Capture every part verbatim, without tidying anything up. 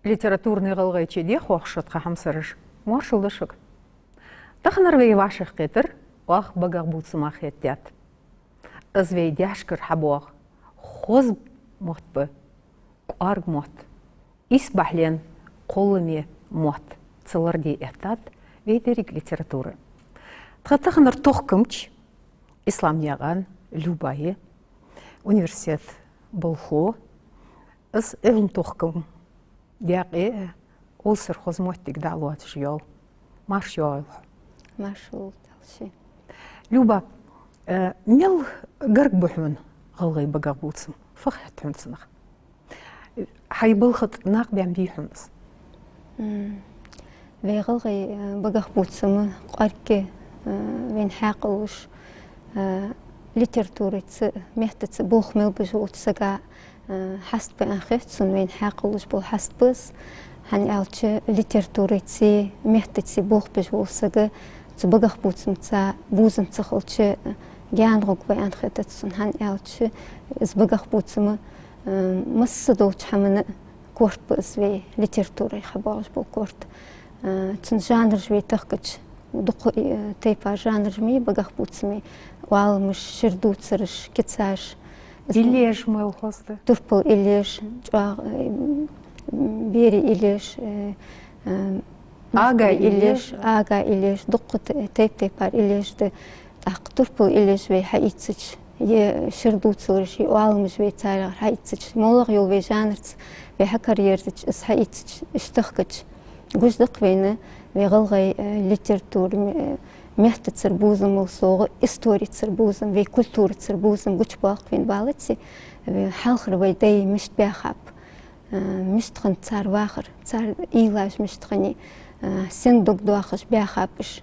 Литературни гӀалгӀайче дехох шо, тха хьамсараш. Моаршал да шуга. Таханара вай вӀашагӀкхетар оаха багахбувцама хетадаьд. Из вай даьшкара хьабоагӀа хоза мотт ба, кӀоарга мотт, исбахьален кхолламе мотт ца ларде эттад вай деррига литература. Тха таханара тохкамча Исламнаькъан Люба я, университета болхло, из Ӏилма-тохкама даькъе а, улсар хоза моттиг дӀалоацаш йола. Марша йоагӀийла хьо. Марша йоагӀийла шо. Люба, э, мел гарга ба хьона гӀалгӀай багахбувцам? Фу хет хьона цунах? Хьай балха тӀа накъабаьнна бий хьона из? М. Вай гӀалгӀай, э, багахбувцам кӀоарга, э, вайна хьаькъал луш, э, литератураца, меттаца болх мел беш волча сага, э, хьаст ба аьнна хет сона, вайна хьаькъал луш бола хьаст ба из. ХӀана аьлча, литературацеи меттацеи болх беш вола саг цу багахбувцамца бувзам ца хилча, гаьна гӀоргва аьнна хетац сона. ХӀана аьлча, из багахбувцам, э, масса долча хӀаман корта ба из, вай литературе хьабоагӀаш бола корта. Э, цун жанраш вай тахкача, дукха, э, тайпара жанраш ма йий багахбувцама: оаламаш, шира дувцараш, кицаш. Иллеш мел хоза да? Турпала иллеш, чӀоагӀа, э, берий иллеш, э, э, ага иллеш, ага иллеш, дукха тай-, тайп-тайпара иллеш да. ТӀаккха турпала иллеш вай хьаийцача, е шира дувцараш, е оаламаш вай царех хьаийцача, моллагӀа йола вай жанрца вай хьакараерзача, из хьаийцача, иштта тахкача, гуш да-кх вайна вай гӀалгӀай, э, литература, э, меттацара бувзамал совгӀа, историцара бувзам, вай культурацара бувзам гучабоал-кх вайна, балаце, э, хьалхара вай дай мишта баьхаб, э, мишта хиннаб цар вахар, цар уйлаш мишта хиннай, э, сен дог доахаш баьхаб уж.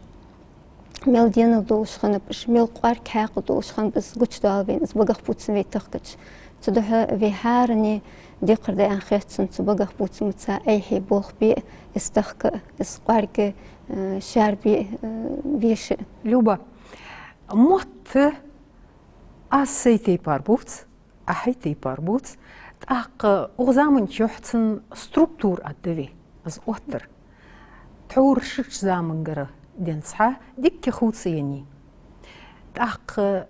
Мел денал долаш хиннаб уж, мел кӀоарга хьаькъал долаш хиннаб из, гучадоал вайна из багахбувцам вай тахкача. Цудухьа вай хӀаране декхар да аьнна хет сона цу багахбувцамца айхье болх бе а, из тахка а, из кӀоарга, э, шаьра бе а, э, веший. Люба, мотт аз сай тайпара бувц, Ӏа хьай тайпара бувц, тӀаккха укх заман чухь цун структура аргда вай, из оттар. Тхьовра ширача замангара денз хьа дикка хувцаеннай. ТӀаккха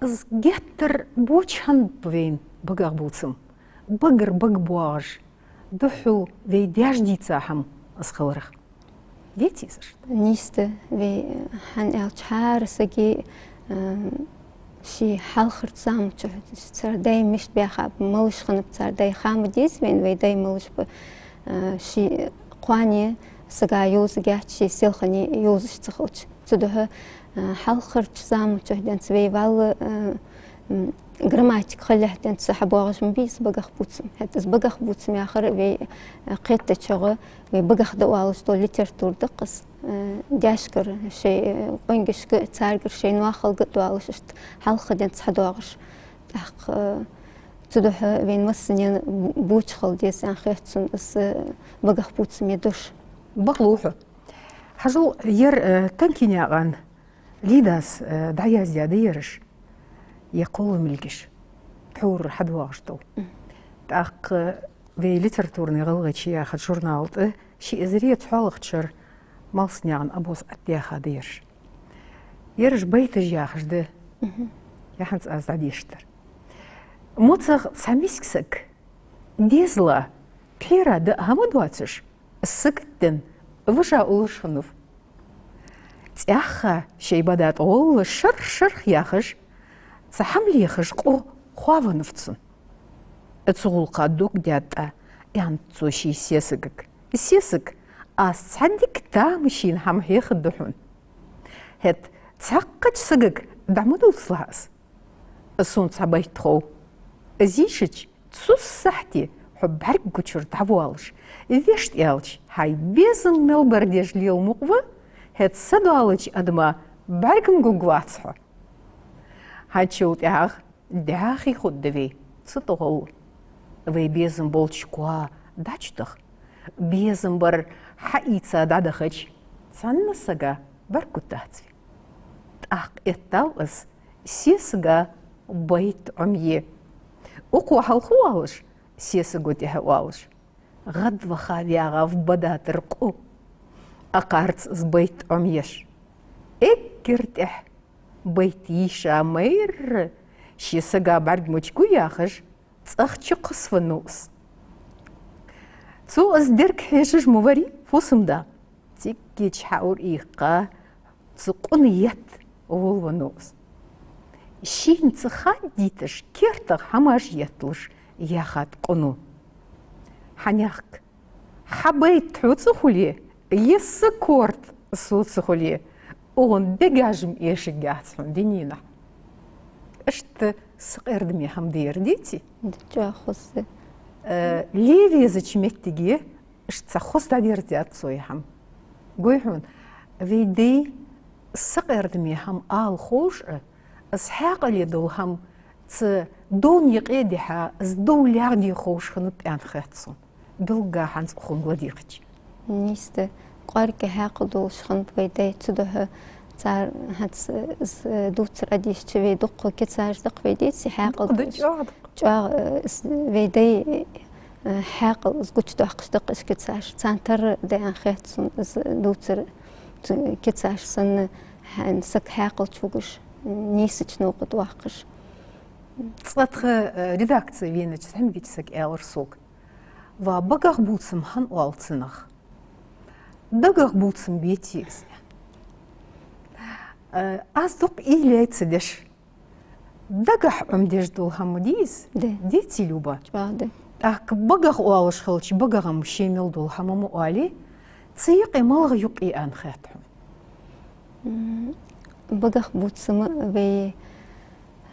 из геттара боча хӀама ба вайна багахбувцам, багара бага боагӀаш, духхьал вай даьша дийца хӀама из хиларах. Деций из иштта? Нийса да, вай, хӀана аьлча, хӀара сага, э, ший хьалхарча заман чухь цар дай мишта баьхаб, малаш хиннаб цар дай, ха ма деза вайна вай дай малаш ба, э, ший кхоане сага йовзаргьяц, ший селхане йовзаш ца хилча. Цудухьа, э, хьалхарча заман чухь денз вай вӀалла, э, м, грамматика хилалехь денз хьабоагӀаш ма бий из багахбувцам. ХӀаьта из багахбувцам яхар вай, э, кхетачох, вай багах да оалаш дола литература да-кх из. Э, даьшкара шоай, э, къонгашка, царгара шоай ноахалга а доалаш, иштта хьалха денз хьадоагӀаш. ТӀаккха, э, цудухьа вайна массанена бу-, боча хила деза аьнна хет сона из, э, багахбувцаме дош. Бакълув хьо. Хьажал, ер, э, Танкинаькъан Лидас, э, дӀаяздаь да ераш, е кхолламилгаш, тхьовра хьадоагӀаш дола. Мгм. ТӀаккха вай «Литературни гӀалгӀайче» яхача журнала тӀа ши эзари цхьоалагӀча шера Малсагнаькъан Абос тӀадаьха да ераш. Ераш байташ яхаш да, мгм, яханца аз дӀадешаргдар. МоцагӀа цхьа миска саг дезала пхьера даа хӀама доацаш, саготденна, вижа уллаш хиннав. ЦӀаьхха шоай бада тӀа гӀолла шарх-шарх яхаш, цхьа хӀама лехаш къо хоавеннав цун. Цу гӀулакха дог даьд тӀа, аьннад цо ший сесагага: «Сесаг, аз цхьа дика тамашийна хӀама хьехаргда хьона. ХӀаьта цхьаккхача сагага дӀа ма дувцалахь из. Сона цхьа байт хов. Из йийшача, цу сахьте хьо бӀаргагучара дӀавоалаш, вешта аьлча, хьай безам мел бар деш лела мукъа ва, хӀаьта садоалача адама бӀарга ма гургвац хьо. ХӀанзчул тӀехьагӀа дӀаьхий хургда вай цу тӀа гӀолла. Вай безам болча коа дӀачудаха, безам бар хьаийца дӀадахача, цхьанне сага бӀаргагургдац вай». ТӀаккха эттав из сесага байт Ӏомае. Укхо хьалха оалаш, сесаго тӀехьа оалаш. гӀадваха вагӀа в бадатар къу, акхарца из байт Ӏомаеш. Эггара тӀехьа байт йийша майра, ше сага бӀарг мича гу яхаш, цӀагӀа чукхоссавеннав из. Цо из дерг хьежаш ма варий фусам-да. Цигга чу хьаур ийккха, цу къуна етта волавеннав из. Шийна цӀи хаддайташ, кертах хӀамаш етталуш яьхад къуно. Хьанехк, хьа байт хьоца хуле, е са корта соца хуле, укхун бегаш-м эшаргьяц хьона дуненахь. Иштта сакъердаме хӀама да ер, деций? Да, чӀоагӀа хоза. Э, ле везача моттиге иштта цхьа хоза дӀадерзадаьд цо ер хӀама. Гой хьона, вай даьй сакъердаме хӀама ала ховш а, из хьаькъале дола хӀама цу довна юкъе дихьа, из дов лаьгӀде ховш хиннаб аьнна хет сона. Билггала хӀанз укхунга ладийгӀача. Нийса да, кӀоарга хьаькъал долаш хиннаб вай даьй. Цудухьа цар хӀанз из дувцар Ӏодийшача, вай дукха кицаш да-кх вай, деций, хьаькъал долаш. ЧӀоагӀа да-кх. ЧӀоагӀа, э, из вай даьй, э, хьаькъал из гучадоаккхаш да-кх уж кицаш. Царна тара да аьнна хет сона из дувцар, ц-, кицаш санна, хьа-, саг хьаькъалча вугаш, нийсача новкъа тӀавоаккхаш. Цкъа тха, э, редакце венача цхьа хьамгича сага аьлар сога: «Ва, багахбувцам хӀана оал цунах? Дагахбувцам беций из?» Э, аз дукха уйла яьй цу деша. Дагахьа Ӏомадеш дола хӀама дий из? Да. Деций, Люба? ЧӀоагӀа да. ТӀаккха багах оалаш хилча, багах-м ше мел дола хӀама ма оалий, цу юкъе малагӀа юкъ я аьнна хет хьона? М, багахбувцам вай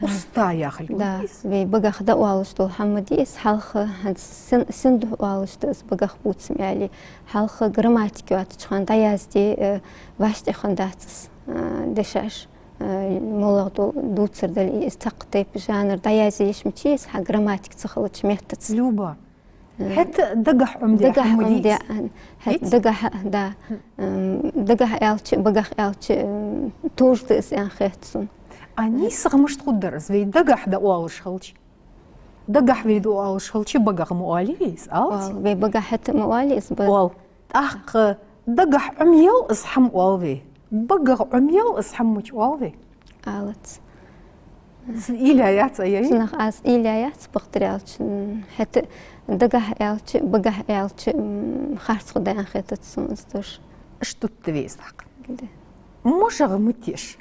уста яхилга, да, дий из? Вай багах дӀаоалаш дола хӀама дий из, хьалха, хӀанз сен, сен духьа оалаш да из багахбувцам аьле. Хьалха грамматика йоацача хана дӀаязде, э, вӀаштӀехьа хиннадац из, э, дешаш, э, малагӀа дола дувцар дале, из цхьаккха тайпа жанр дӀаязъеш мичай из, хьа грамматика ца хилча меттаца. Люба, Э, хӀаьта дагахьа Ӏомадаь хӀама дий из? Дагахьа Ӏомадаь, хӀаьта дагахьа, да. М, дагахьа аьлча, багах аьлча, м, товш да из аьнна хет сона. А нийсагӀа мишта хургдар из, вай дагахьа дӀаоалаш хилча? Дагахьа вай дӀаоалаш хилча, багах ма оалий вай из, алаций? Оал, вай багахьа хӀаьта ма оалий из, ба- Оал. ТӀаккха дагахьа Ӏомаяьл из хӀама оал вай, багах Ӏомаяьл из хӀама мича оал вай? Алац. Цун уйла яц, ай, ай? Цунах аз уйла яц, бакъдар аьлча, м, хӀаьта дагахьа аьлча, багахьа аьлча, м, харц хургда аьнна хетац сона из дош. Иштта дутт вай из тӀаккха. Да. МожагӀа ма теша.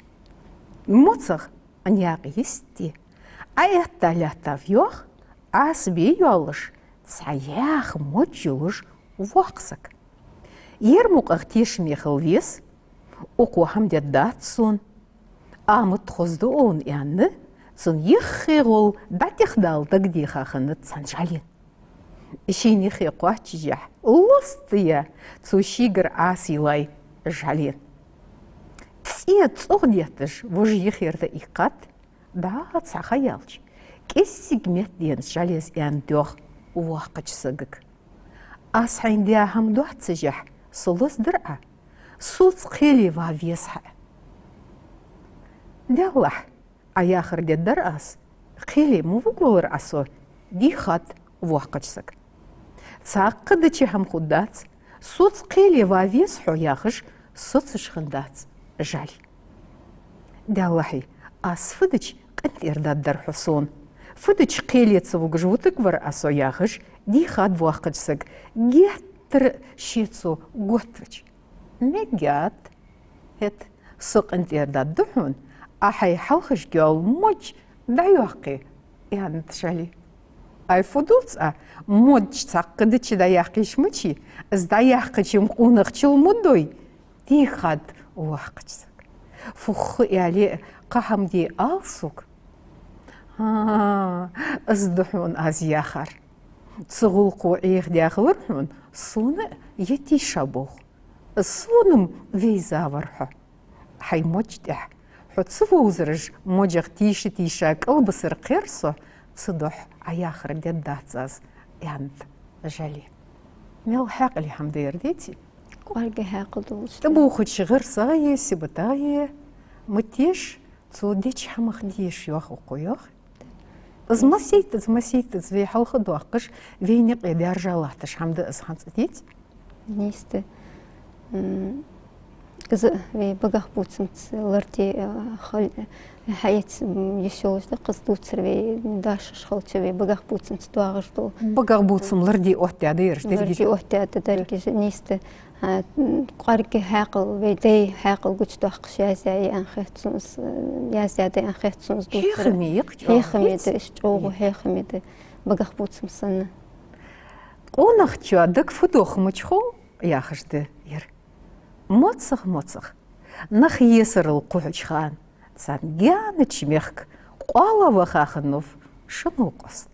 МоцагӀа наькъа йисте Ӏоэтта лаьттав йоах, Ӏаса бе йоаллаш, цхьа яха модж йолаш воккха саг. Ер мукъагӀа тешаме хила веза, укхо хӀама дергдац сона, амат хоза да укхун аьнна, цун юххе гӀолла дӀатӀехдала дагадеха хиннад цхьан жӀалена. Шийна юххе кхоачашъяь, лостаяь, цо шийгара Ӏаса йиллай жӀале. ЦӀе цӀогӀа детташ, вож юхера дӀаийккхад, дӀа цхьа ха яьлча, кӀеззига меттаденна жӀале из аьннад йоах воккхача сагага: «Аз хьайна даь хӀама доаццашехь, со лозадир Ӏа, соца кхеле ва веза хьа». «Деллахь, Ӏа яхар дергдар аз, кхеле ма вугаргволар Ӏа со», — дийхад воккхача сага. «Цхьаккха дича хӀама хургдац, соца кхеле ва веза хьо», — яхаш, соцаш хиннадац жӀали. «Деллахьий, аз фу дича къинтӀера даргдар хьо сона? Фу дича кхеле ца вугаш вутаргвар Ӏа со?» — яхаш, дийхад воккхача сага, геттара ше цо готтавича. «Мегаргьяц, хӀаьта со къинтӀера даргда хьона, Ӏа хьай хьалхашка йола модж дӀайоаккхе», — аьннад жӀали. «Ай, фу дувц Ӏа, модж цхьаккха дича дӀаяьккхе мичай, из дӀаяьккхача-м къонахчал ма дой», — дийхад воккхача сага. «Фух аьле а, кхы хӀама де ала сога». «ХӀа, из да хьона аз яхар. Цу гӀулакхо Ӏехадаь хилар хьона, сона а е тийша болх. Сона-м вайзавар хьо. Хьай модж тӀехьа хьо ца вовзараш, модж тӀа тийша-тийша кӀалбисар кхер со, цудухьа Ӏа яхар дергдац аз», — аьннад жӀали. Мел хьаькъале хӀама да ер, деций? КӀоарга хьаькъал долаш да. ТӀабувхача гӀирсагӀа е, сибатагӀа е ма теша, цо деча хӀамах деша йоах укхо, йоах. Из массайтта, из массайтта, из вай хьалха доаккхаш, вай наькъе даьржа латташ хӀама да из, хӀанз а деций? Нийса да. М, из вай багахбувцамца ларде, э, хал-, хьаэца, м, йиш йолаш да-кх из дувцар, вай дошаш хилча, вай багахбувцамца доагӀаш дола. Багахбувцам ларде оттадаь да ераш, деррига ларде оттадаь да, деррига, нийса да. А, м, кӀоарга хьаькъал, вай даьй хьаькъал гучадоаккхаш яздаь я аьнна хет сона из, э, яздаь да аьнна хет сона из дувцар. Хьехаме я-кх, хьехаме да, иштта чӀоагӀа хьехаме да, багахбувцам санна. Къонахчоа дага фу дох мича хов яхаш да ер. МоцагӀа, моцагӀа. Нах есарал кхухьача хана царна гаьнарча мехка къоала ваха хиннав ши новкъост.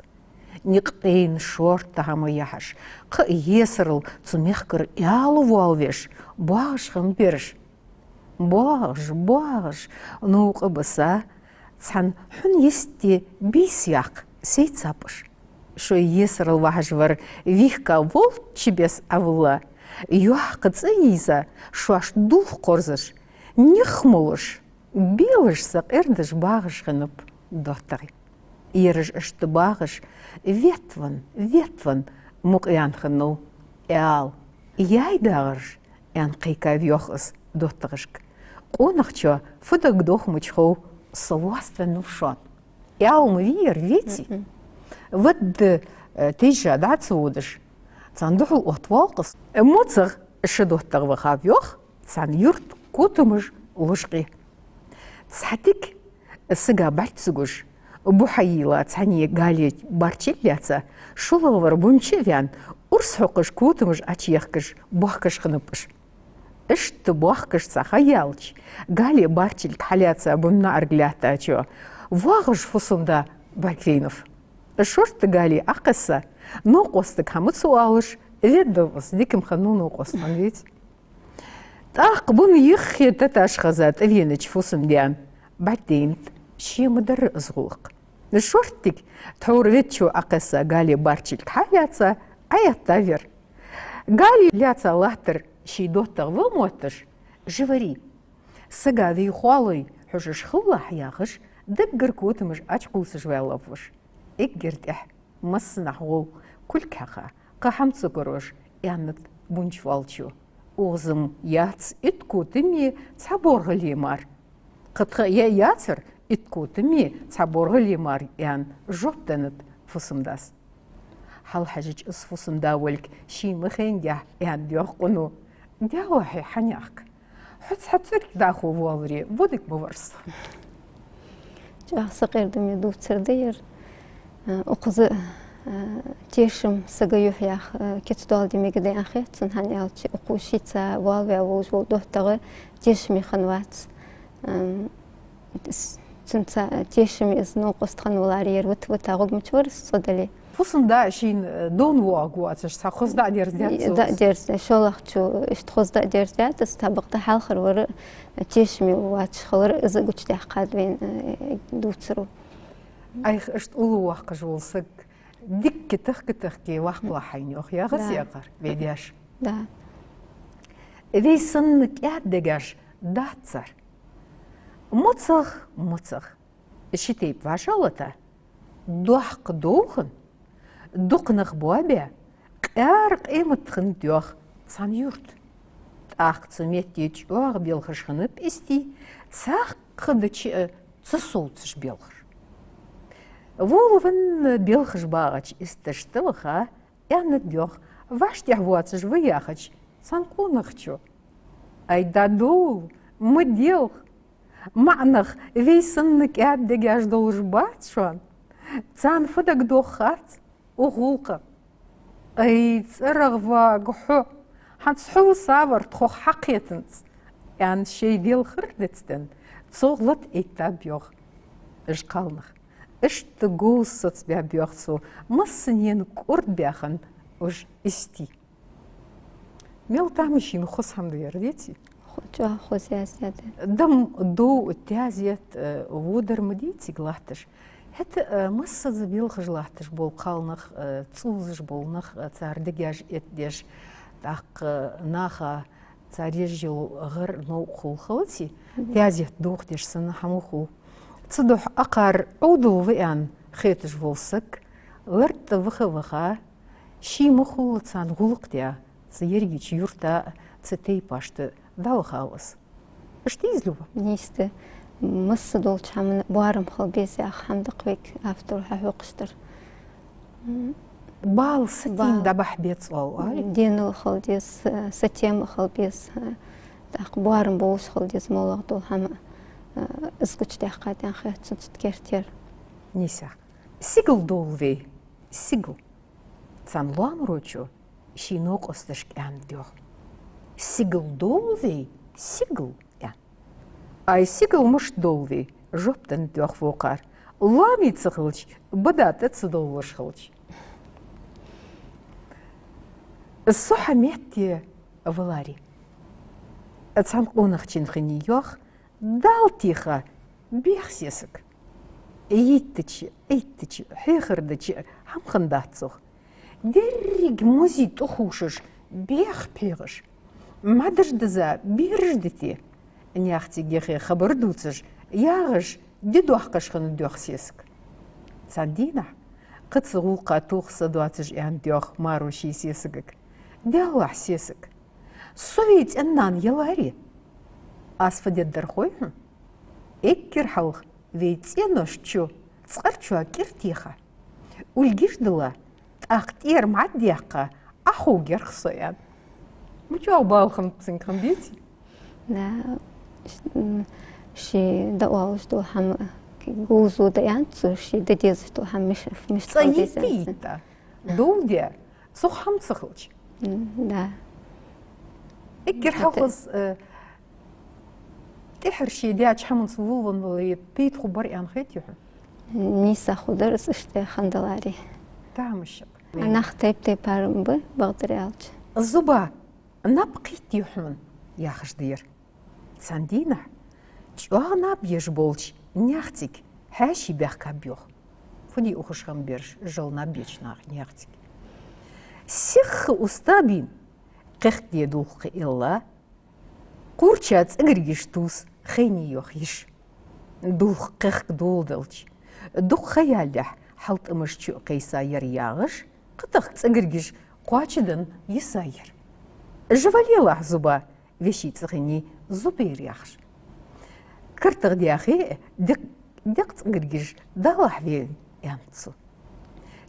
Никъ къена, шортта хӀама яхьаш, кхы а есарал цу мехкара аьла воалавеш, боагӀаш хиннаб ераш. БоагӀаш, боагӀаш, новкъа биса, цхьан хьун йисте бийса яккха сайцаб уж. Шоай есарал вахьаш вар вийхка волча беса Ӏовилла, йоккха цӀи йийза, шоашта дулх кхорзаш, нихмалуш, белаш сакъердаш багӀаш хиннаб доттагӀий. Ераш иштта багӀаш, ветвенна, ветвенна мукъаваьнна хиннав аьла. Яй дагӀараш, аьнна кхайкав йоах из доттагӀашка. Къонахчоа фу дагадох мича хов, со воаставеннав шоана. Аьла ма вий ер, веций? Мгм. Вадда, э, тайжа дӀа ца водаш, царна духьал оттавоал-кх из. МоцагӀа ши доттагӀа вахав йоах цхьан юрта котамаш луш къе. Цхьа дика сага бӀарга ца гуш, бухь йийлла цхьанне гали барчил лаьца, шоллагӀвар бунча а ваьнна, урс хьокхаш котамаш Ӏочуехкаш, бохкаш хиннаб уж. Иштта бохкаш цхьа ха яьлча, гали барчилга хьалаьца бун наӀарга лаьттачоа, воагӀаш фусам-да бӀаргавайнав. Шортта гали Ӏокхесса, новкъостага хӀама ца оалаш, веддав из, дика-м хиннав новкъост, хӀана, веций? ТӀаккха бун йиххе таташ хеза тӀавенача фусам-даьна бӀаргадайнад ше ма дарра из гӀулакх. Шорттига тхьовра веддачо Ӏокхесса гали барчилга хьалаьца, Ӏоэттав ер. Гали лаьца латтар ший доттагӀа ва мотташ, жи варий, сага вай хоалой хьожаш хилалахь, яхаш, даггара котамаш Ӏочукхувсаш ваьллав уж. Эггара тӀехьа массанахьа гӀолла кулг хьаькха, кхы хӀама ца корош, аьннад бунча воаллачо: «Укхаза-м яц итт котами цхьа боргӀали мара». «Кхы тха а яцар итт котами цхьа боргӀали мара», — аьнна, жоп деннад фусам-дас. Хьалхьежача из фусам-да волга ший мехенгахь аьннад йоах къуно: «Даьла хье, хьанаьхк, хьо цхьа цӀерк дахо воалларе, во дика ма вар со». ЧӀоагӀа сакъердаме дувцар да ер. Э, укхаза, э, тешам сага юхь яха, э, кица доаладе мегаргда аьнна хет сона, хӀана аьлча укхо шийца воалаваь волаш вола доттагӀа тешаме хиннавац. Эм, с-, цунца тешаме из новкъост хиннаваларе, ер вита-вита гӀоргмача вар из цӀадале. Фусам-да шийна, э, довна воагӀаргвоацаш, цхьа хоза дӀа а дерзадаьд цо из? ДӀа а дерзадаьд, шоллагӀчо иштта хоза дӀа а дерзадаьд из, тӀаккха бакъда хьалхара вар тешаме воацаш хилар из гучадаьккхад вайна, э, дувцаро. Айхьа иштта уллув воаккхаш вола саг дикка тахка-тахка ваккхалахь хьайна, йоах, яхац, да, яхар вай даьша. Да. Вай санна кӀаьда дегаш дац цар. МоцагӀа, моцагӀа. Ши тайпа вӀашагӀлета доккха дов хиннад, дукха нах боабаь, къаьра къемат хиннад йоах цхьан юрта. ТӀаккха цу метте чӀоагӀа белхаш хиннаб истий, цхьаккха дача а ца совцаш белхаш. Волавенна белхаш багӀача исташа тӀаваха, аьннад йоах, вӀаштӀехьа воацаш ва яхача цхьан къонахчо: «Ай, дӀадовла, ма делха. МаӀа нах вай санна кӀаьда дегаш долаш бац шоана. Царна фу дагадох хац укх гӀулакха». «Ай, цӀерагӀа вага хьо, хӀанз хьо ва савар тхох хьакхетанза», — аьнна, шоай делхар дицденна, цох лата эттаб йоах уж кхалнах. Иштта говза соцабаьб йоах цо массанена кӀордабаь хинна уж истий. Мел тамашийна хоза хӀама да ер, деций? Хо-, чӀоагӀа хоза яздаьд. Дам, дов, таьзет, э, водар ма дий цига латташ. ХӀаьта, э, массаза белхаш латташ бола кхалнах, э, цӀувзаш бола нах, э, цар дегаш эттадеш, тӀаккха наха цар еш йола гӀар-новкъа хул, хилаций, мгм, таьзет дохадеш санна хӀама хул. Цудухьа акхар Ӏовдал ва аьнна, Хеташ вола саг лар тӀа ваха-ваха, ший ма хулла царна гӀулакх даь, цу ерригача юрта, цу тайпашта дӀавахав из. Иштта дий из, Люба? Нийса да. Масса долча хӀаман боарам хила беза яха хӀама да-кх вайга автора хьахьокхаш дар. Бала, сатийна дӀабахьа беза оал, оалий? Денал хила деза, сатем хила беза, тӀаккха боарам болаш хила деза, моллагӀа дола хӀама, из гучадаьккхад аьнна хет сона цу керттера. Нийса. Сигала довла вай, сигала. Цхьан лоамарочо ший новкъосташка аьннад йоах: «Сигала довла вай, сигала», аьнна. «Ай, сигала мишта довла вай?» — жоп деннад йоах вокхар. «Лоаме ца хилча, бада тӀа ца довлаш хилча». Со хьа метте валаре, цхьан къонахчун хиннай йоах, Дала теха бех сесаг. Йиттача, Ӏиттача, хьехар дича хӀама хиннадац цох. Деррига музий тӀаховшаш, бех пхьегӀаш, мӀадараш диза бераш дите, наьха цига яхе хабар дувцаш, ягӀаш, ди доаккхаш хиннад йоах сесаг. Цхьан дийнахьа, кхы цу гӀулакха тоха са доацаш, аьннад йоах маро ший сесагага: «Даьллахь, сесаг, со вай цӀен-нана яларе, аз фу дергдар хой хьона? Эггара хьалха вай цӀенош чу цкъар чу кӀира теха, улгаш дилла, тӀаккха тӀера мӀад даьккха, Ӏоховргьяр-кх со», — аьнна. Ма чӀоагӀа бала хиннаб цунга, хиннадеций? Да, ш-, м, ше дӀаоалаш дола хӀама говза да аьннад цо, ше де дезаш дола хӀама миш-, мишта хила деза аьнна. Цкъа йитта, йитта. Довла де, цох хӀама ца хилча. М, да. Эггара хьалха из, э, тӀехьара ше даьча хӀаманца волавеннаваларе пайда хургбар аьнна хетий хьона? Нийса хургдар из иштта хиннадаларе. Тамашийна. Нах тайп-тайпара ба, бакъдар аьлча. Зуба, наб кхийттий хьона, яхаш да ер. Цхьан дийнахьа чӀоагӀа наб еш болча наьха цига хьаьший баьхкаб йоах. Фу де ухаш хиннаб ераш, жал наб еча наха, наьха цига. Сиха устагӀа бийна, кхехкаде дулх кхы илла, кхуврча цӀагаргаш тувса хайнай йоах йиша. Дулх, кхехка доладелча, дукха ха ялалехь, хьалтӀамаш чу а кхайса, ер ягӀаш, кхы тахка цӀагаргаш кхоачаденна йиса ер. Жа валелахь, Зуба, веший цӀи хиннай Зубейр яхаш. КартагӀа даьхе, декъ-, декъа цӀагаргаш далахь велин, аьннад цо.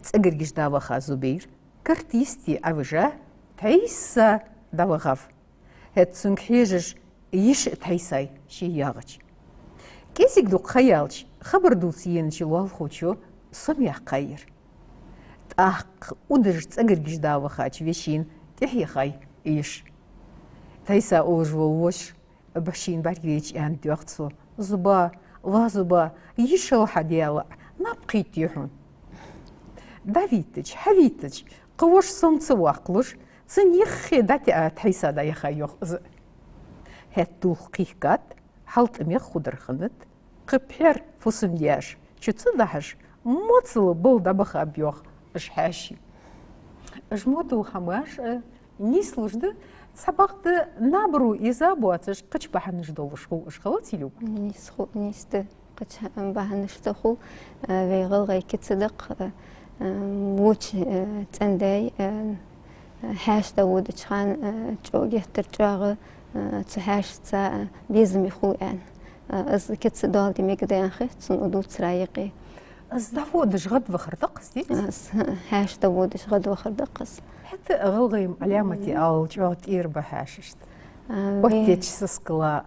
ЦӀагаргаш да ваха Зубейр, карт йисте Ӏовижа, тхьайса дӀавахав. ХӀаьта цунга хьежаш йиша а тхьайсай ше ягӀача. КӀезига-дукха ха яьлча, хабар дувца енача лоалахочо сомаяьккхай ер. ТӀаккха удаш цӀагаргаш да вахача вешийна тӀехьайоаккхай йиша. Тхьайса уллаш вола воша бӀу шийна бӀаргавайча, аьннад йоах цо: «Зуба, ва Зуба, йишал хьа Даьла, наб кхийттий хьона?» ДӀавиттача, хьавиттача, кхы воша сома ца воаккхалуш, цун юххе дӀатиа тхьайса дӀаяхай йоах из. ХӀаьта дулх кхийхкад, хьалтӀамех худар хиннад, кхы пхьор фусам-даьша чу ца дахьаш, моцала бала дӀабахаб йоах уж хьаьший. Уж мо дола хӀамаш, э, нийслуш да, цхьабакъда набаро из а боацаш, кхыча бахьанаш долаш хул уж, хилаций, Люба? Нийса хул, нийса да. Кхыча бахьанашца хул, э, вай гӀалгӀай кица да-кх, э, э, воча, э, цӀен-даьй, э, хьаьша дӀаводача хана, э, чӀо-, геттара чӀоагӀа, э, цу хьаьшаца, э, безаме хул аьнна. Э, из кица доаладе мегаргда аьнна хет сона укх дувцара юкъе. Из дӀаводаш гӀадвахар да-кх из, деций? Из хьаьша дӀаводаш гӀадвахар да-кх из. ХӀаьта а гӀалгӀай Ӏаламате алал чӀоагӀа тӀера ба хьаьшашта. А, вай- Оттаеча сискала,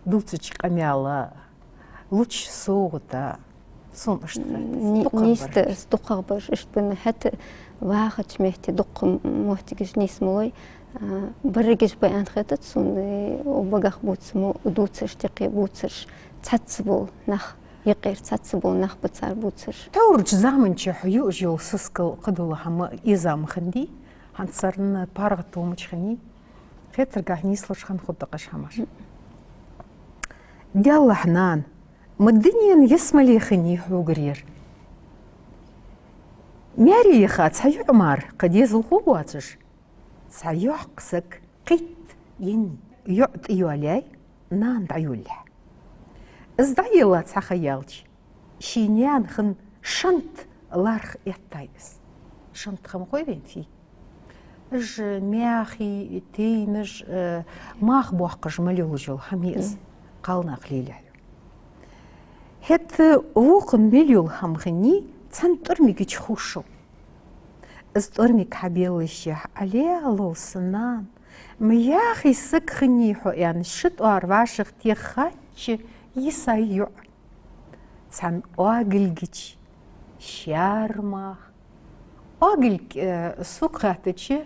дувцача къамаьла, луча совгӀата, сона иштта хет из. Ни-, дукхагӀбараш. Нийса да из, дукхагӀбараш иштта ба, хӀаьта вахача метте дукха моттигаш нийса ма лой, а, берригаш ба аьнна хетац сона, э, укх багах бувца мо дувцараш, тӀаккха бувцараш, цхьацца бола нах, юкъера цхьацца бола нах ба цар бувцараш. Тхьовра заман чухь юаш йола сискал, кхыдола хӀама эза ма хиннадий, хӀанз царна паргӀато ма хиннадий. Хетаргахьа нийслуш хинна хургда-кх уж хӀамаш. Даьллахь, нана, ма дунен ялсмале хиннай хьогара ер. Маьре яха цхьа йоӀ мара кхы дезалхо воацаш, цхьа йоккха саг кхийтта еннай. ЙоӀ тӀайоалаяьй, нана дӀайолалехь. Из дӀаелла цхьа ха яьлча, ший наьна хинна Шант ларх эттай из. Шант хӀама хой вайна фий? Уж маьхий, тейнаш, э, мах боаккхаш мел йолаш йола хӀама я из. Кхалнах лелаяь йола. ХӀаьта вокхан мел йола хӀама хиннай цхьан тӀормига чу ховшал. Из тӀормиг хьабеллашехь, Ӏалелал са нана, ма яхий саг хиннай хьо, аьнна, ши тӀоара вӀашагӀтеха хачча, йисай йоӀ. Цхьан оагилга чу шаьра мах. Оагилг, э, сога хаьттача,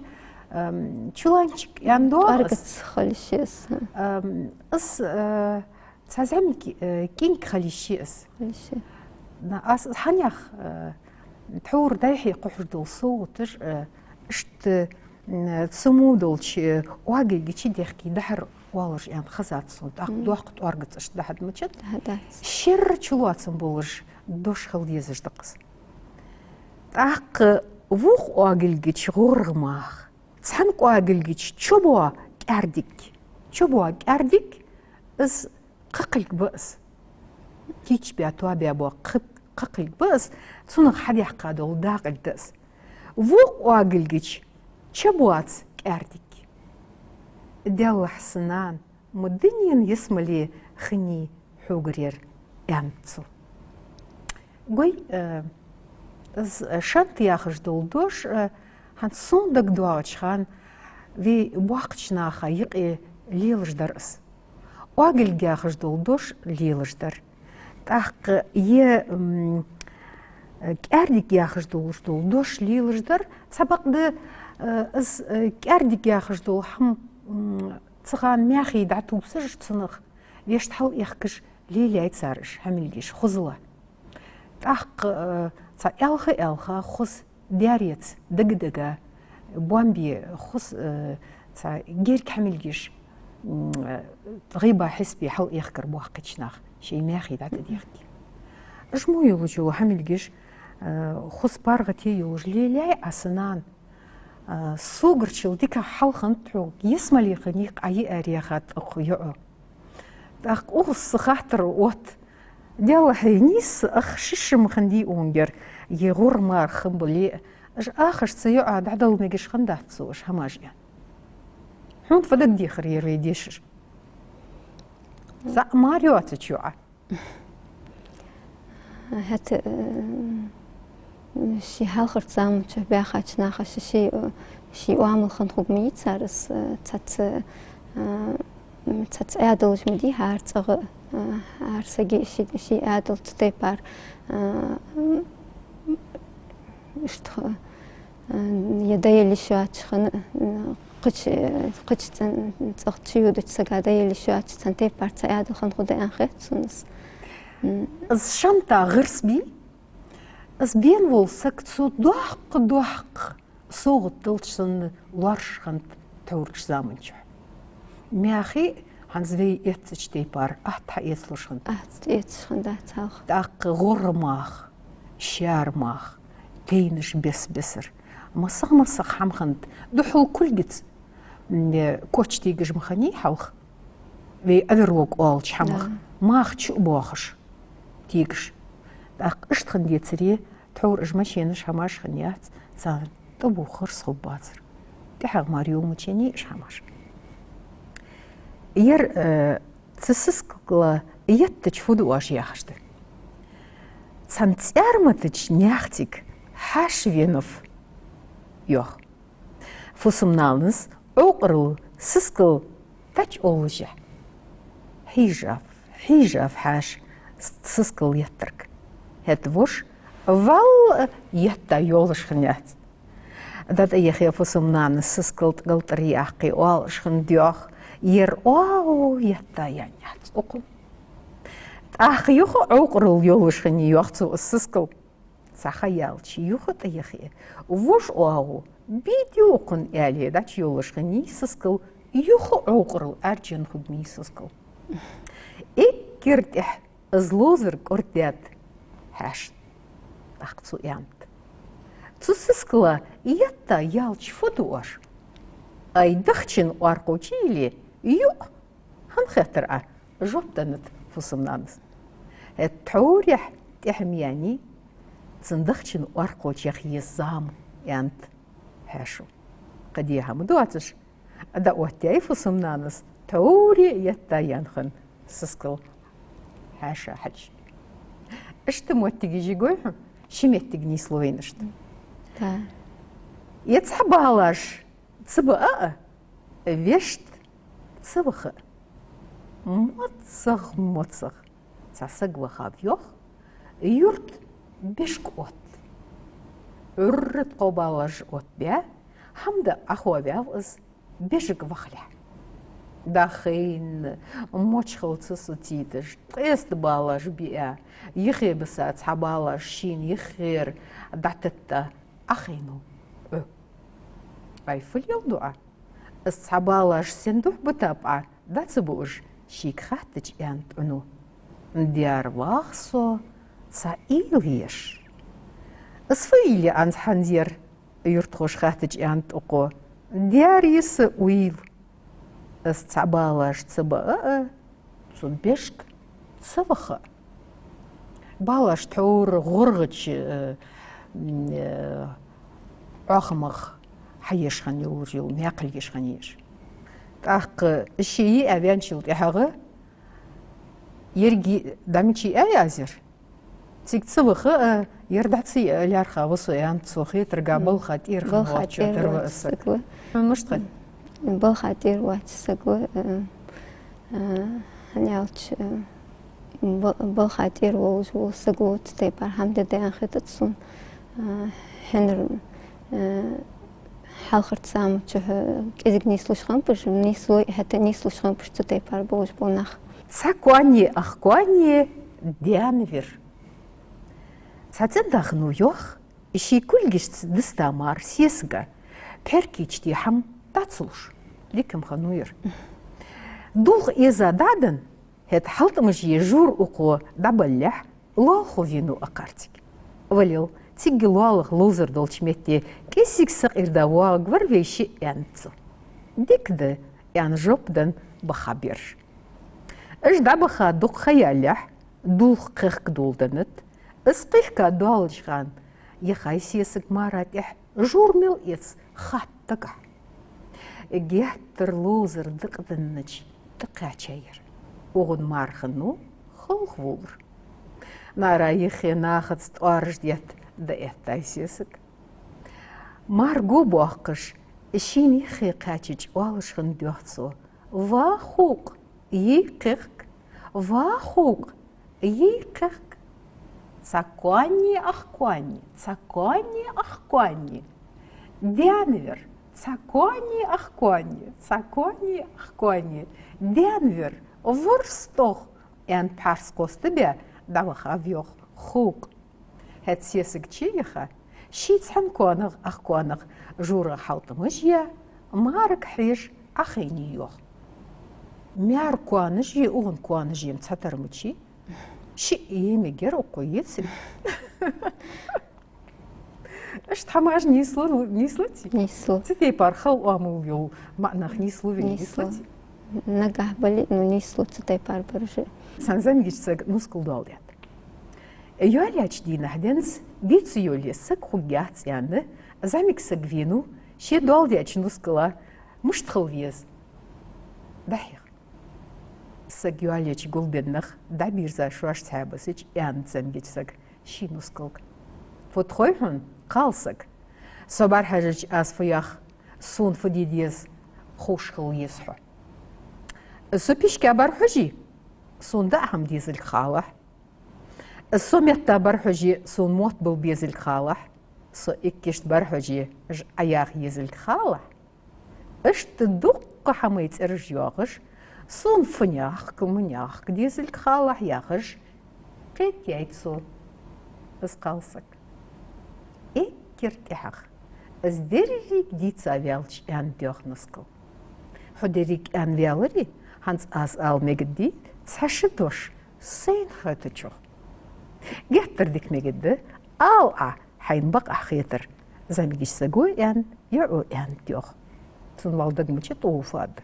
эм, чуланчик аьнна доагӀа из. ТӀоргаца хила йиш я из. Эм, из, э, цхьа зӀамига, э, кӀинг хила йиш я из. Хила йиш я. На, аз хьанех, э, тхьовра дӀай-хьай кхухьаш дола совгӀаташ, э, иштта, м, цу мо долча, э, оагилга чу дехке дахьар оалаш аьнна хезад сона. ТӀаккха доккха тӀоргаца иштта дахьад мачат. Дахьадац. Шерра чулоацам болаш дош хила дезаш да-кх из. ТӀаккха вокх оагилга чу гӀоргӀа мах. Цхьан оагилга чу чубоагӀа кӀаьрдиг. ЧубоагӀа кӀаьрдиг, из кхакхилг ба из. Тийчабаь, тоабаь боагӀа кхы-, кхакхилг ба из, цунах хьадаьккха дола дакъилг да из. Вокх оагилга чу чубоаца кӀаьрдиг. Деллахь, са нана, ма дунен ялсмале хиннай хьогара ер, аьннад цо. Гой, э, из, э, шант яхаш дола дош, э, хӀанз сона дагадоагӀача хана вай боккхача наха юкъе лелаш дар из. Оагилг яхаш дола дош лелаш дар. ТӀаккха е, м, э, кӀаьрдиг яхаш долаш дола дош лелаш дар. Цхьабакъда, э, из, э, кӀаьрдиг яхаш дола хӀама, м, цу хана маьхий дӀатувсаш цунах, вешта хьалъехкаш лелаяьй цар уж хӀамилгаш хозал. ТӀаккха, э, цхьа аьлха-аьлха хоза, даьреца дага-дага, боамбе хоза, э, цхьа герга хӀамилгаш, м, э, гӀийба-хьисапе хьалъехкар боккхийча наха, шоай маьхий дӀатӀадехке. Уж мо йолаш йола хӀамилгаш, э, хоза паргӀата йолаш лелаяьй Ӏа, са нана. А, согарчул дикагӀа хьал хиннад хьога, ялсмале хиннай-кх Ӏа йиар, яхад укх йоӀо. ТӀаккха укхаза са хаттар отт: деллахь, нийсса ах шишша ма хиннадий укхангара, е гӀоргӀа мах хиннабале а, уж ахаш цу йоӀа дӀадала мегаш хиннадац цо уж хӀамаш, аьнна. Хьона фу дагадехар ер вай дешаш? ЗӀамига мара йоацача йоӀа. ХӀаьта, э, ший хьалхарча заман чу баьхача наха ший, ший, э, ший оамал хинна хург ма йий цар из, э, цхьацца, э, цхьацца Ӏаьдалаш ма дий хӀара цӀагӀа, э, хӀара сага ший, ший Ӏаьдал цу тайпара, э, иштта, э, е дӀаяла йиш йоацаш хинна, э, кхыча, кхыча цӀен-, цӀагӀа чуйодача сага дӀаяла йиш йоацаш, цхьан тайпара цхьа Ӏаьдал хинна хургда аьнна хет сона из. М. Из шанта гӀирс бий? Из бена вола саг цу доккха-доккха совгӀат далча санна лоархӀаш хиннад тхьоврача заман чухь. Маьхий, хӀанз вай эцача тайпара, атта хьаэцалуш хиннад. Атта эцаш хиннадац хьалха. ТӀаккха гӀоргӀа мах, шаьра мах, тейнаш бес-бесара. МасагӀа-масагӀа хӀама хиннад. Духхьал кулгаца, м, э, коч тегаш ма хиннай хьалха. Вай оверлок оалача хӀамах. Да. Мах чу а боахаш тегаш. ТӀаккха иштта хиннадецаре, тхьовра уж машенаш, хӀамаш хиннаяц, царна тӀабувхар, схургбацар. ТӀехьагӀа мара йолча мичай уж хӀамаш. Ер, э, цу сискала еттача фу ду оаш яхаш да. Цхьан цӀаьрматача наьхцига хьаьша венав, йоах. Фусам-нанас Ӏовкъарал сискал тача оллашехь, хьийжав, хьийжав хьаьша сискал еттарга. ХӀаьта воша вӀалла етта йолаш хиннаяц. ДӀатӀаяхе, фусам-нанас сискал тӀа галтӀаре яьккхе, оалаш хиннад, йоах: ер оагӀув етта яьннаяц укхун. ТӀаккха юха Ӏовкъарал йолаш хиннай, йоах цо, из сискал. Цхьа ха яьлча юха тӀаяхе, воша оагӀув бийдий укхун, аьле, дӀачуйолаш хиннай сискал, юха Ӏовкъарал Ӏаьржъенна хургья сискал. Эггара тӀехьа из ловзар кӀордадаьд хьаьшана. ТӀаккха цо аьннад: цу сискала етта яьлча фу ду оаш? Ай, дахчан оаркхувча йийле, йоӀ. ХӀана хеттар Ӏа? Жоп деннад фусам-нанас. ХӀаьта тхьовра тӀехьа ма яьннай, цун дахчан оаркхочех еза зама, аьннад хьаьшо. Кхы де хӀама доацаш, дӀаоттаяьй фусам-нанас тхьовра етта яьнна хинна сискал хьаьша хьадж. Иштта моттигаш йигой хьона, ши моттиг нийслу вайна иштта. Да. Е цхьа балаш ца баа а, вешта ца ваха а. МоцагӀа, моцагӀа цхьа саг вахав йоах, юрта бежка отт. Ӏурра тхо балаш оттабаь, хӀама даа Ӏоховаьв из бежка вахалехь. ДӀахайна, мочхал ца сутийташ, ткъеста балаш биа, юхе бисса цхьа балаш шийна юхера дӀатетта Ӏохайнав Ӏо. Ай, фу леладу Ӏа? Из цхьа балаш сен духьа битаб Ӏа, дӀа ца буаш, шийга хаьттача, аьннад Ӏуно. Дера вах со цхьа уйла еш. Из фу уйла я, аьнна, хӀанз ер юртахоша хаьттача, аьннад укхо. Дера я са уйла. Из цхьа балаш ца баа а, цу бежка ца ваха а. Балаш тхьовра гӀоргӀача, э, м, э, Ӏохамах хьаеш хинна йолаш йола мекхал еш хинна еза. ТӀаккха ше йиа ваьнначул тӀехьагӀа еррига дӀа мича йиай аз ер? Цига ца ваха а, ер дӀа ца йиа лаьрхӀа ва со, аьннад цо, хетарга, балха тӀера хинна воацачоа тара ва из саг. Хьона мишта хет? Балха тӀера воаца саг ва, а, а, хӀана аьлча, а, ба-, балха тӀера волаш вола саг ва, цу тайпара хӀама де деза аьнна хетац сона, а, хьинар, а, хьалхарча заман чухь, а, кӀезига нийслуш хиннаб уж, нийслой, хӀаьта нийслуш хиннаб уж цу тайпара болаш бола нах. Цхьа коа а, ах коа а даьна вир. Цхьа цӀен-да хиннав йоах, ший кулгашца диста мара сесага, пхьаркийча тӀа хӀама дӀа ца луш. Дика хӀама хиннав ер. Дулх эза дӀаденна, хӀаьта хьалтӀамаш е жура укхо дӀабалалехь, лоалахо венав акхарцига. Валел, цига лоалаха ловзар долча метте кӀезига сакъерда воагӀаргвар вай шиъ, аьннад цо. Дика да, аьнна жоп денна, бахаб ераш. Уж дӀабаха дукха ха ялалехь, дулх кхехка доладеннад. Из кхехка доалача хана яхай сесаг мара тӀехьа, жура мел эц хатта дагахьа. Геттара ловзар дакъаденнача тӀакхаьчай ер. Укхун мар хиннав халхаволар. Нара юхе нахаца тӀоараш детта дӀаэттай сесаг. Мар го боаккхаш, шийна юхе кхаьчача, оалаш хиннад йоах цо: «Ва хукъ, йий кхехк, ва хукъ, йий кхехк. Цхьа коа а, ах коа а, цхьа коа а, ах коа а даьна вир. Цхьа коа а, ах коа а, цхьа коа а, ах коа а даьна вир. ВорстагӀа», — аьнна, пхьарс кхоста бе дӀавахав йоах хукъ. ХӀаьта сесаг чуяха, ший цхьан коанах, ах коанах жура хьалтӀамаш яь, марага хьежа Ӏохайнай йоах. Маьра коанаш е, укхун коанаш е-м цхьатара мичай? Шиъ е мегар укхо ецаре. Иштта хӀамаш нийслу, нийслаций? Нийслу. Цу тайпара хала оамал йола маӀа нах нийслу вайна, нийслаций? Нагахьа бале, ну, нийслу цу тайпара бараш. Цхьан зӀамигача сага нускал доаладаьд. Йоалаяьча дийнахьа денз, дийца йолае саг хургьяц аьнна, зӀамига саг венав ший доаладаьча нускала мишта хила веза дӀахьеха. Саг йоалаеча гулбенна нах дӀабирза шоаш цхьабаьбасача, аьннад зӀамигача сага ший нускалга: «Фуд хой хьона, кхалсаг? Со бӀарахьежача, аз фу йоах, сона фу де деза ховш хила еза хьо. Со пишка бӀарахьоже, сона даа хӀама дезалга халахь. Со метта бӀарахьоже, сона мотт бала безалга халахь. Со иккашта бӀарахьоже, Ӏа яха езалга халахь. Иштта дуккха хӀамай цӀераш йоахаш, сона фу наьхк, ма наьхк дезалга халахь», — яхаш, кхетаяьй цо из кхалсаг. Эггара тӀехьагӀа из деррига дийца ваьлча, аьннад йоах нускала: «Хьо деррига аьнна ваьларе, хӀанз аз ала мегаргдий цхьа-ши дош сайна хетачох? Геттара дика мегаргда, ала Ӏа хьайна бакъахьа хетар зӀамигача саго аьнна, е Ӏо аьннад йоах». Цунна вала дага мича тӀавоалаш да.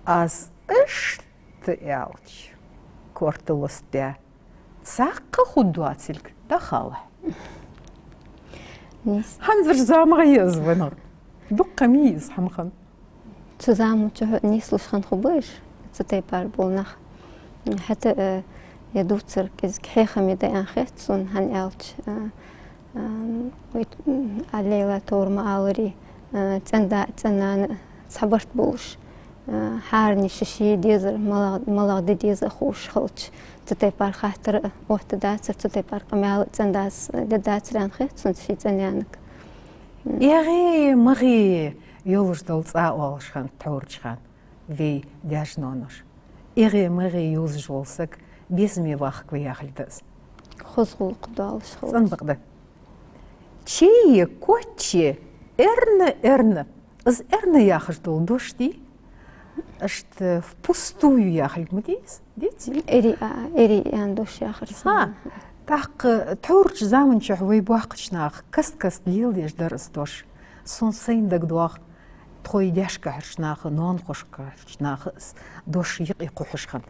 Аз иштта аьлча, корта лостабаь, Цхьаккха хургдоацилга дахалахь. Нийса. ХӀанзарча заман чухь из вайна. Дукха ма йий из хӀама хинна. Цу заман чухь нийслуш хинна хургба уж, цу тайпара бола нах. ХӀаьта, э, ер дувцар кӀезига хьехам я да аьнна хет сона, хӀана аьлча, э, э, вай, м, Ӏаллайла товр ма аллара, э, цӀен-да, цӀен-нана цхьа барт болаш, э, хӀаране ший-ший дезар, малагӀ-, малагӀа де деза а ховш хилча, цу тайпара хаттар а оттадацар, цу тайпара къамаьл а цӀен-дас дергдацар аьнна хет сона ший цӀен-янага. ЭгӀеи магӀеи йолаш дола цӀа оалаш хиннад тхьовра хана вай даьша-ноаноша. ЭгӀеи магӀеи йовзаш вола саг безаме вахаргва яхилга да из. Хоза гӀулакх долаш хилча. ЦӀена бакъда. Чайи кочи эрна, эрна. Из эрна яхаш дола дош дий? Иштта впустую яхилга ма дий из, деций? Эри, а, эри аьнна дош яхар санна. ХӀа, тӀаккха тхьовра заман чухь вай боккхача наха каст-каста леладеш дар из дош. Сона сайна дагадоагӀа, тхоай даьшкахьарча наха, ноанахошкахьарча наха из дош юкъе кхухьаш хиннад.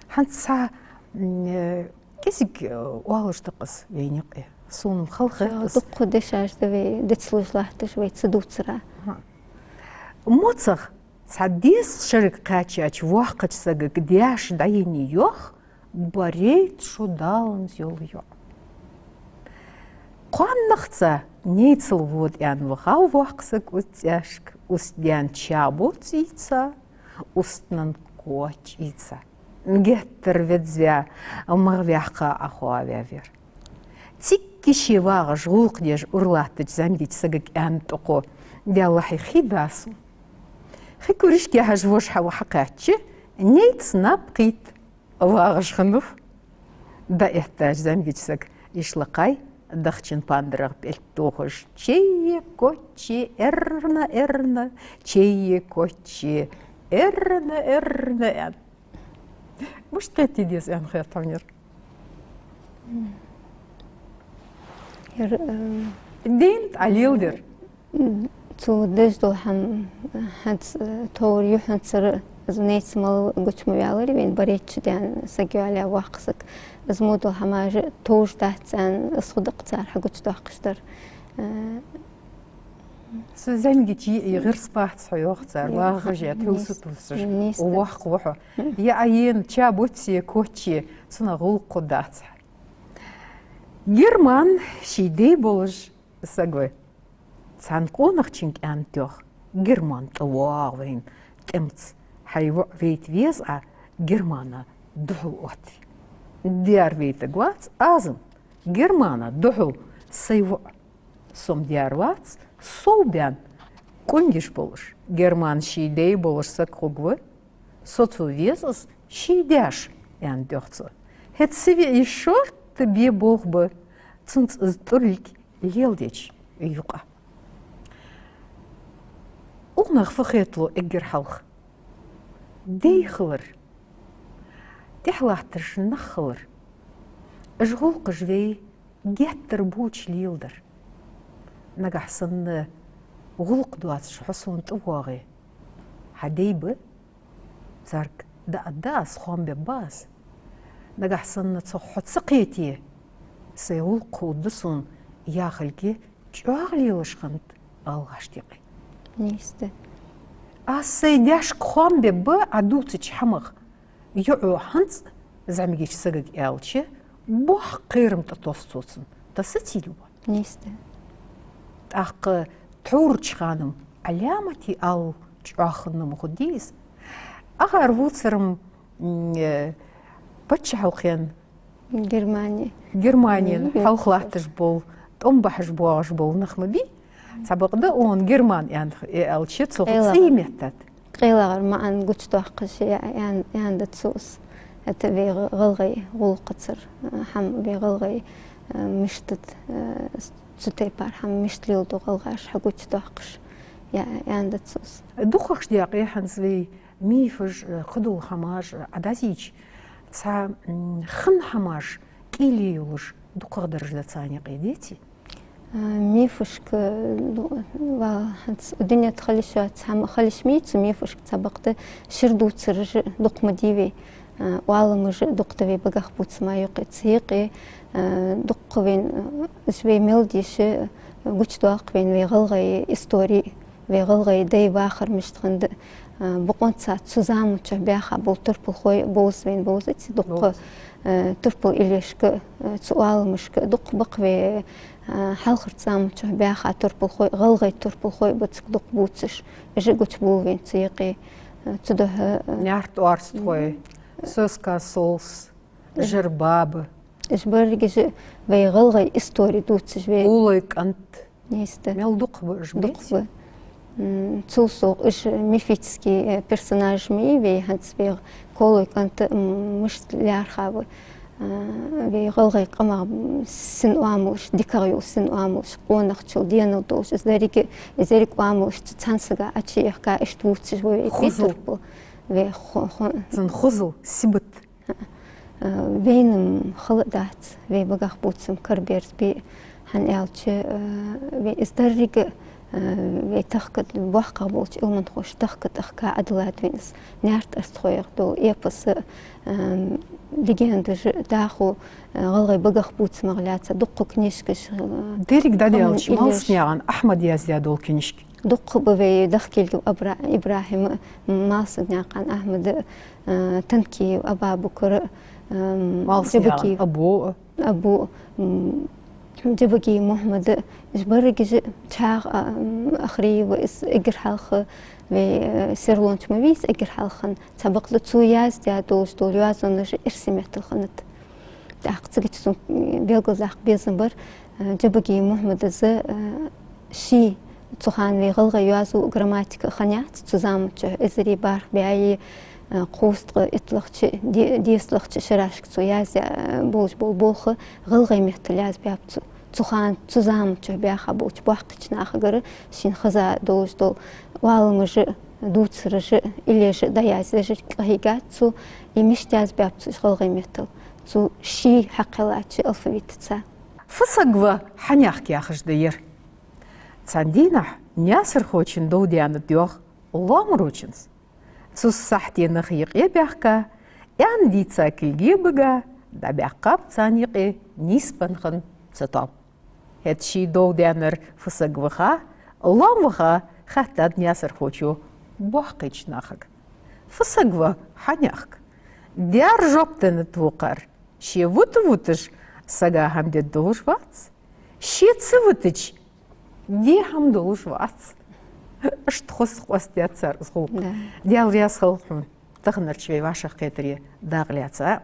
ХӀанз цхьа, м, э, кӀезига, э, оалаш да-кх из вайна юкъе. Сона-м хала хет из. Дукха дешаш да вай дицлуш латташ вай цу дувцара. ХӀа. МоцагӀа цхьа деза шерага кхаьчача воккхача сагага даьша дӀаеннай йоах: «Барайтта шо Далла низ йола йоӀ». Кхоаннахца найцал вода аьнна вахав воккха саг устцӀашка, устдаьна ча боцца ийца, устнана коч ийца. Геттара веза ваь, магӀа ваьккха Ӏохоаваь вар. Цига ше вагӀаш гӀулакх деш ура латтача зӀамигача сагага аьннад тӀаккха: «Даьллахьа, хий да сона». Хи куришка яхьаш воша хьа-, хьакхаьчача, найц наб кхийтта вагӀаш хиннав. ДӀаэттача зӀамигача сага: «Ишла кхай, дахчан пандарах пӀелг тохаш, чайи кочи эрна, эрна, чайи кочи эрна, эрна», аьнна. Мишта кхетаде деза аьнна хет хьона ер? Ер, э, дийнат Ӏа леладер. Цо деш дола хӀама, хӀанз, э, товр юххьанцара из найц мел гуча ма ваьлар вайна, барайтта шо даьнна саг йоалаяь воккха саг. Из мо дола хӀамаш товш дац аьнна, из хургда-кх цар хьагучадоаккхаш дар. Э, Цу зӀамигача йиӀий гӀирс бац хьо, йоах цар, вагӀаш а, тхьовса тувсаш, воккха ва хьо. Е Ӏа ена ча боцца, е кочи, цунах гӀулакх хургдац хьа. Герман ший дай болаш саг ва. Цхьан къонахчунга аьннад йоах: «Герман, тӀавоагӀа вайна тӀемаца, хьай воӀ вайта веза Ӏа, Германа духьал оттаве». «Даьра вайтаргвац аз-м Германа духьал сай воӀ. Со-м даьра вац, сов баьнна къонгаш болаш, Герман ший дай болаш саг хургва. Со цо веза из ший даьша», аьннад йоах цо. ХӀаьта са виӀий шортта бе болх ба цунца из тӀурилг леладеча юкъа. Укх наха фу хеталу эггара хьалха? Дай хилар, тӀехьа латташ нах хилар. Уж гӀулакхаш вай геттара боча леладар. Нагахьа санна гӀулакх доацаш хьо сона тӀавоагӀе, хьа дай ба, царга дӀааргда аз, хоам бергба аз. Нагахьа санна цох хьо ца кхете, сай гӀулакх хургда сона яхилга чӀоагӀа лелаш хиннад гӀалгӀашта юкъе. Нийса да. Аз сай даьшка хоам бергба Ӏа дувцача хӀамах. ЙоӀо хӀанз зӀамигача сагага аьлча, боккха кхерам тӀатосс цо цунна. Тасаций, Люба? Нийса да. ТӀаккха тхьовра хана-м Ӏаламате ала чӀоагӀа хинна ма хургдий из. АгӀар вувцар-м, м, э, паччахьалкхен Германи. Германин хьалха латташ бола, тӀом бахьаш боагӀаш бола нах ма бий. Цхьабакъда он Герман аьнна, э, аьлча, цох цӀий меттад. КъайлагӀар маӀан гучадоаккхаш я-, ян-, ян да цо из. ХӀаьта вай гӀа-, гӀалгӀай гӀулакхацара, э, хӀама, вай гӀалгӀай, э, мишта да, э, цу тайпара хӀама мишта леладу гӀалгӀаша хьагучадоаккхаш я-, ян да цо из. ДукхагӀча даькъе хӀанз вай мифаш, э, кхыдола хӀамаш, э, Ӏадазийча, цхьа, м, хинна хӀамаш кӀийле йолаш дукхагӀдараш да царна юкъе, деций? А, мифашка, ну, ва, хӀанз дунен тӀа хила йиш йоаца хӀама хила йиш ма йий цу мифашка, цхьабакъда шира дувцараш дукха ма дий вай. Э, оаламаш дукха да вай багахбувцама юкъе, цу юкъе, э, дукха вайна, э, уж вай мел дийша, э, гучадоаккх вайна вай гӀалгӀай истори, вай гӀалгӀай дай вахар мишта хиннад, э, бокъонца цу заман чухь баьха бола турпалхой бовза вайна, бовзац дукха, э, турпал иллешка, э, цу оаламашка дукха ба-кх вай, э, хьалхарча заман чухь баьха турпалхой, гӀалгӀай турпалхой ба цига дукха бувцаш, уж гучабувл вайна цу юкъе, э, цудухьа, э, наьрт-оарстхой, Соьска Солс, Жирбаба. Уж берригаш вай гӀалгӀай истори дувцаш вай. Улай кӀант. Нийса да. Мел дукха ба уж, дукха ба. М, цул совгӀа уж мифически, э, персонажаш ма йий вай, хӀанз вай Колой кӀант, м, мишта лаьрхӀа ва, э, вай гӀалгӀай къамах, м, син оамалаш, дикагӀа йола син оамалаш, къонахчал, денал долаш, из деррига, из еррига оамалаш цхьан сага Ӏочуехка, иштта вувцаш ва вай. Хозал. Питер бу вай хо-, хо-, цун хозал, сибат. Э, вайна-м хала дац вай багахбувцам караберзабе, хӀана аьлча, э, вай из деррига, э, вай тахкад, боккхагӀа болча Ӏилманхоша тахкад тӀа хьакха Ӏадиллад вайна из. Наьрт-оарстхойх дола эпос, э, легендаш, дӀахо, э, гӀалгӀай багахбувцамах лаьца дукха книжкаш, э, деррига дӀадаьлча, хӀама Малсанаькъан Ахьмада яздаь дола книжка. Дукха ба вай Дахкилгов Абра-, ИбрахӀима, Малсанаькъан Ахьмада, э, Танкиев Абабукара, э, Малсанаькъан Джабагиев Абу. Абу, м, Джабагиев Мухьмада, уж берригаш чӀоагӀа, а, м, Ахриева, из эггара хьалха вай, э, Серлонча ма вий из эггара хьалха, цхьабакъда цо яздаь долаш дола йоазонаш эрсий меттала хиннад. ТӀаккха цига чу сона, м, белгалдаккха безам бар, э, Джабагиев Мухьмадас, э, ший, цу хана вай гӀалгӀай йоазув, грамматика хиннаяц цу заман чухь, эзари бархӀ бӀаьи, э, кхузткъа итталагӀча, де-, дезткъалагӀча шерашка цо яздаь, э, болаш бола болх гӀалгӀай меттала язбаьб цо. Цу хана, цу заман чухь баьха болча боккхийча нахагара шийна хеза долаш дола оаламаш, дувцараш, иллеш дӀаяздеш къахьийгад цо, из мишта язбаьб цо уж гӀалгӀай меттала, цо ший хьакхеллача алфавитаца. «Фу саг ва, хьанехк» яхаш да ер. Цхьан дийнахьа наьсархочун дов даьннад йоах лоамарочунца. Цу сахьте нах юкъе баьхка, аьнна дийца кулге бига, дӀабаьккхаб царна юкъе нийсбенна хинна цатоам. ХӀаьта ший дов даьннар фу саг ва ха, лоам ва ха хаьттад наьсархочо боккхийча нахага. «Фу саг ва, хьанехк?» Даьра жоп деннад вокхар: ше вита виташ сага хӀама де долаш вац, ше ца витача де хӀама долаш вац. Иштта хоза къоастадаьд цар из гӀулакх. Да. Даьла раьза хилва хьона таханарча вай вӀашагӀкхетаре дакъа лаьца.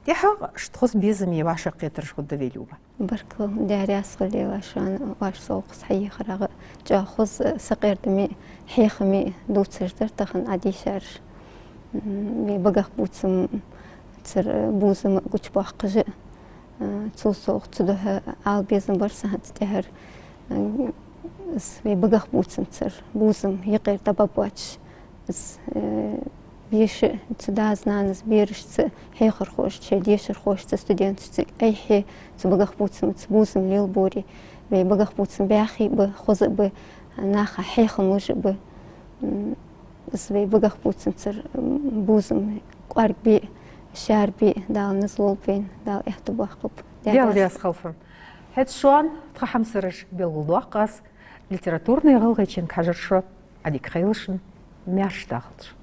ТӀехьагӀа иштта хоза безаме вӀашагӀкхетараш хургда вай, Люба. Баркал, Даьла раьза хилва шоана, оаш со укхаза хьаийхарах. ЧӀоагӀа хоза, сакъердаме, хьехаме дувцаш дар тахан Ӏа дийшараш. М, вай багахбувцамцара бувзам гучабоаккхаш, э, цул совгӀа цудухьа ала безам бар са хӀанз тӀехьара, э, из вай багахбувцамцара бувзам юкъера дӀабоабоацаш, из, э, беша, цу дас-нанас берашца, хьехархошца, шоай дешархошца, студенташца айхье цу багахбувцамца бувзам лелабора. Вай багахбувцам баьхий ба, хоза а ба, наха хьехам луш а ба. М, из вай багахбувцамцара, м, бувзам кӀоаргбе, шаьрбе Дала низ лулба вайна, Дала аьттув боаккхалба. Даьла раьза хилва хьона. ХӀаьта шоана, тха хьамсараш, белгалдоаккх аз, литературни гӀалгӀайчен кхьажархоша, Ӏадика хийла шун, маьрша дахалда шо.